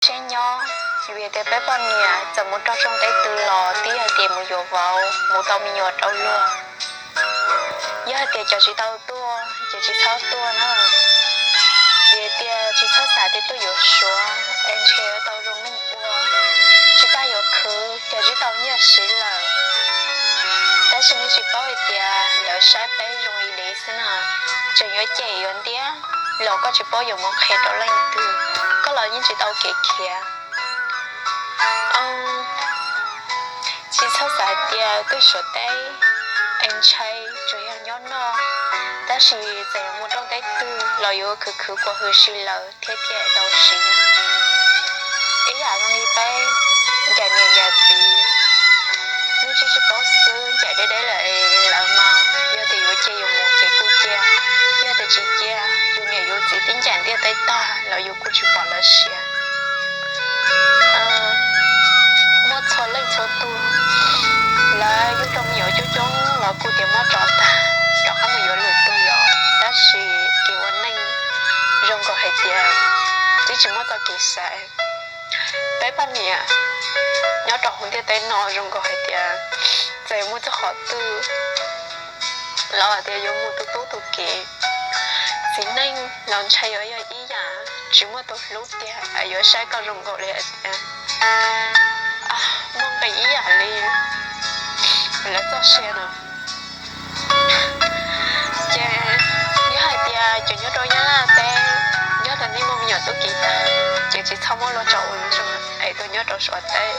siab nyob, vim tias peb poj niam txawm mus raug rooj teb twg los twb yog tias mus yuav vauv, mus tau me nyuam rau luag. Yog hais tias cov tsis tau tuaj ces tsis txhob tuaj na, vim tias tsis txhob xav tias tuaj yuav Suav es ntshe yuav tau zoo neej ua. Tsis tas yuav khwv ces twb tau nyiaj siv lawm, tab sis nej tsis paub hais tias lawv saib peb zoo li dev xwb na, tseem yuav cem yuav ntiab los koj tsis paub yuav mus qhia rau leej twg, koj los yeej tsis tau kev khiav. Tsis txhob xav hais tias tuaj Suav teb es ntshai tsuas yog nyob noj, tab sis txawm yuav mus rooj teb twg los yuav khwv khwv kuas hwm si lawv thiab thiaj tau siv. Ib yam li peb ncaim niam ncaim txiv, nej tsis tsis paub xwb, ncaim deb deb lawm lawv mas yog tias yuav cia yus mus ces kuj cia, yog tias tsis cia, yus niam yus txiv twb ncaim ntiaj teb tag los yus kuj tsis pom lawv siav. Muaj txhua leej txhua tus, lawv yug tau me nyuam coob coob los kuj tias muab tso tag rov qab mus yuav lwm tus yom, tab sis kev ua neej zoo nkaus hais tias twb tsis muaj txoj kev xaiv. Peb poj niam nyob rau hauv ntiaj teb no zoo nkaus hais tias txawm muaj txoj qhov twg los tias yuav mus tu tub tu kiv, txiv neej los ntshai yuav yog ib yam, tsis muaj tus hlub tiag yuav saib koj zoo nkaus li hais tias muaj nqis ib yam li lawv txoj sia no. Ces yog hais tias cov nyob rau Nyab Laj teb, yog tias nej muaj me nyuam tub ki tag ces tsis txhob muab luag tso ua ntsuag es tuaj nyob rau Suav teb.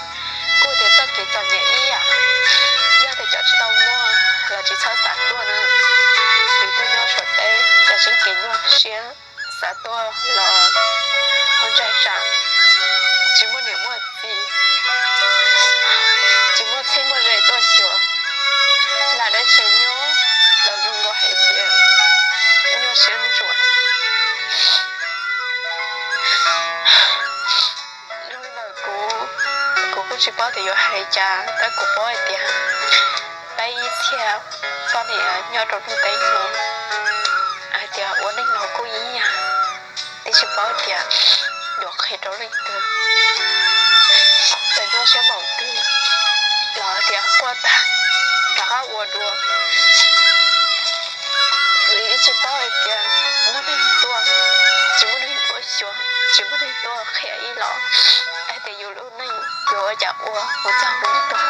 Kuj tias txoj kev txom nyem ib yam, yog tias cov tsis tau muaj los tsis txhob xav tuaj na, vim tuaj nyob Suav teb ces sib kev nyuaj siab, xav tuaj los ho ntshai tsam tsis muaj niam muaj txiv, tsis muaj txheeb muaj ze tuaj xyuas, lam dab tsi nyob los zoo nkaus hais tias nyuaj siab ntsuav. Zoo li ntawd kuv, kuv kuj tsis paub tias yuav hais li cas, tab kuv paub hais tias peb ib txhia poj niam nyob rau lub teb no hais tias ua neej los kuj ib yam, twb tsis paub tias yuav qhia rau leej twg. Txawm nyuaj siab npaum twg los tias quaj tag rov qab ua dua. Vim twb tsis paub hais tias muaj neeg tuaj, tsis muaj neeg tuaj xyuas, tsis muaj neeg tuaj qhia ib los hais tias yus lub neej yuav ua cas ua mus txog hnub tuag.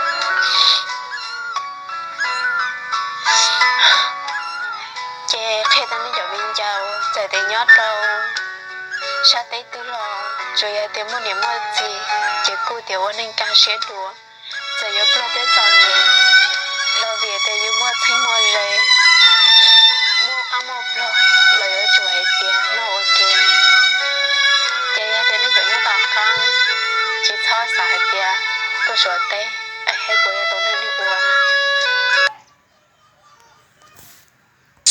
Ces qhia rau nej cov viv ncaus, txawm tias nyob rau sab teb twg los tsuas yog tias muaj niam muaj txiv ces kuj tias ua neej kaj siab dua. Txawm yuav pluag thiab txom nyem los vim tias yus muaj txheeb muaj ze, muaj qab muaj pluag los yuav tsum hais tias noj ua ke. Ces yog tias nej cov nyob tom qab tsis txhob xav hais tias tuaj Suav teb es hais tias